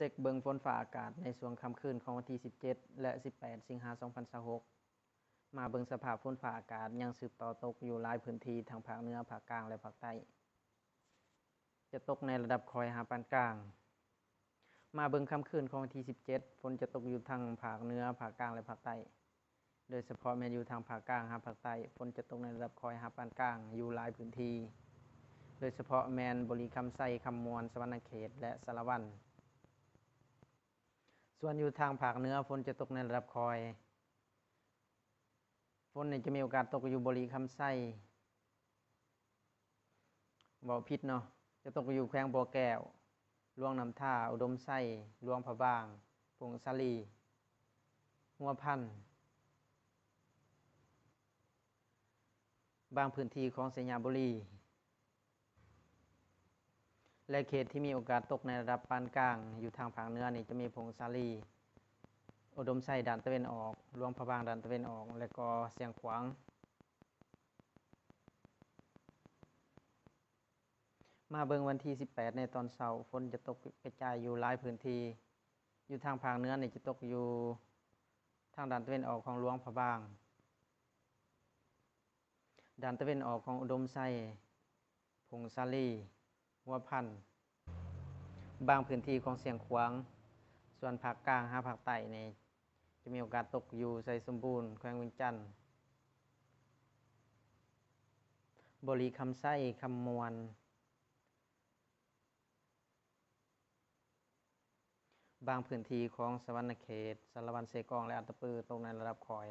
ເຊັກເບິ່ງຝົນຟ້າອາກາດໃນຊ່ວງຄ່ຳຄືນຂອງວັນທີສິບເຈັດ ແລະ ສິບແປດ ສິງຫາ ສອງພັນຊາວຫົກ. ມາເບິ່ງສະພາບຝົນຟ້າອາກາດຍັງສືບຕໍ່ຕົກຢູ່ຫຼາຍພື້ນທີ່ທາງພາກເໜືອ, ພາກກາງ ແລະ ພາກໃຕ້. ຈະຕົກໃນລະດັບຄ່ອຍຫາປານກາງ. ມາເບິ່ງຄ່ຳຄືນຂອງວັນທີສິບເຈັດ, ຝົນຈະຕົກຢູ່ທັງພາກເໜືອ, ພາກກາງ ແລະ ພາກໃຕ້. ໂດຍສະເພາະແມ່ນຢູ່ທາງພາກກາງຫາພາກໃຕ້, ຝົນຈະຕົກໃນລະດັບຄ່ອຍຫາປານກາງຢູ່ຫຼາຍພື້ນທີ່, ໂດຍສະເພາະແມ່ນບໍລິຄຳໄຊ, ຄຳມ່ວນ, ສະຫວັນນະເຂດ ແລະ ສາລະວັນ. ສ່ວນຢູ່ທາງພາກເໜືອ, ຝົນຈະຕົກໃນລະດັບຄ່ອຍ. ຝົນນີ້ຈະມີໂອກາດຕົກຢູ່ບໍລິຄຳໄຊ, ເວົ້າຜິດເນາະ, ຈະຕົກຢູ່ແຂວງບໍ່ແກ້ວ, ຫຼວງນ້ຳທາ, ອຸດົມໄຊ, ຫຼວງພະບາງ, ຜົ້ງສາລີ, ຫົວພັນ, ບາງພື້ນທີ່ຂອງໄຊຍະບູລີ ແລະ ເຂດທີ່ມີໂອກາດຕົກໃນລະດັບປານກາງຢູ່ທາງພາກເໜືອນີ້ຈະມີຜົ້ງສາລີ, ອຸດົມໄຊດ້ານຕາເວັນອອກ, ຫຼວງພະບາງດ້ານຕາເວັນອອກ ແລະ ກໍຊຽງຂວາງ. ມາເບິ່ງວັນທີສິບແປດໃນຕອນເຊົ້າ, ຝົນຈະຕົກກະຈາຍຢູ່ຫຼາຍພື້ນທີ່. ຢູ່ທາງພາກເໜືອນີ້ຈະຕົກຢູ່ທາງດ້ານຕາເວັນອອກຂອງຫຼວງພະບາງ, ດ້ານຕາເວັນອອກຂອງອຸດົມໄຊ, ຜົ້ງສາລີ, ຫົວພັນ, ບາງພື້ນທີ່ຂອງຊຽງຂວາງ. ສ່ວນພາກກາງຫາພາກໃຕ້ນີ້ ຈະມີໂອກາດຕົກຢູ່ໄຊສົມບູນ, ແຂວງວຽງຈັນ, ບໍລິຄຳໄຊ, ຄຳມ່ວນ, ບາງພື້ນທີ່ຂອງສະຫວັນນະເຂດ, ສາລະວັນ, ເຊກອງ ແລະ ອັດຕະປື ຕົກໃນລະດັບຄ່ອຍ.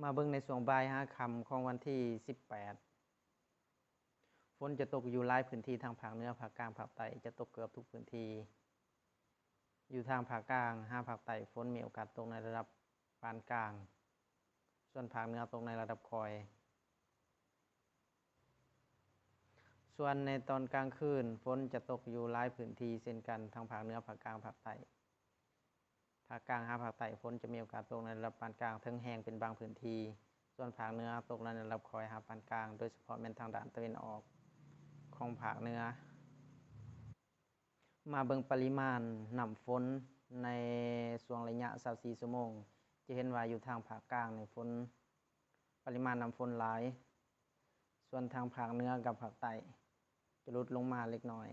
ມາເບິ່ງໃນຊ່ວງບ່າຍຫາຄ່ຳຂອງວັນທີສິບແປດ. ຝົນຈະຕົກຢູ່ຫຼາຍພື້ນທີ່ທາງພາກເໜືອ, ພາກກາງ, ພາກໃຕ້, ຈະຕົກເກືອບທຸກພື້ນທີ່. ຢູ່ທາງພາກກາງຫາພາກໃຕ້, ຝົນມີໂອກາດຕົກໃນລະດັບປານກາງ, ສ່ວນພາກເໜືອຕົກໃນລະດັບຄ່ອຍ. ສ່ວນໃນຕອນກາງຄືນ, ຝົນຈະຕົກຢູ່ຫຼາຍພື້ນທີ່ເຊັ່ນກັນ, ທັງພາກເໜືອ, ພາກກາງ, ພາກໃຕ້. ພາກກາງຫາພາກໃຕ້, ຝົນຈະມີໂອກາດຕົກໃນລະດັບປານກາງເຖິງແຮງເປັນບາງພື້ນທີ່, ສ່ວນພາກເໜືອຕົກໃນລະດັບຄ່ອຍຫາປານກາງ, ໂດຍສະເພາະແມ່ນທາງດ້ານຕາເວັນອອກຂອງພາກເໜືອ. ມາເບິ່ງປະລິມານນ້ຳຝົນໃນຊ່ວງໄລຍະຊາວສີ່ຊົ່ວໂມງ, ຈະເຫັນວ່າຢູ່ທາງພາກກາງນີ້ຝົນ, ປະລິມານນ້ຳຝົນຫຼາຍ, ສ່ວນທາງພາກເໜືອກັບພາກໃຕ້ຈະຫຼຸດລົງມາເລັກນ້ອຍ.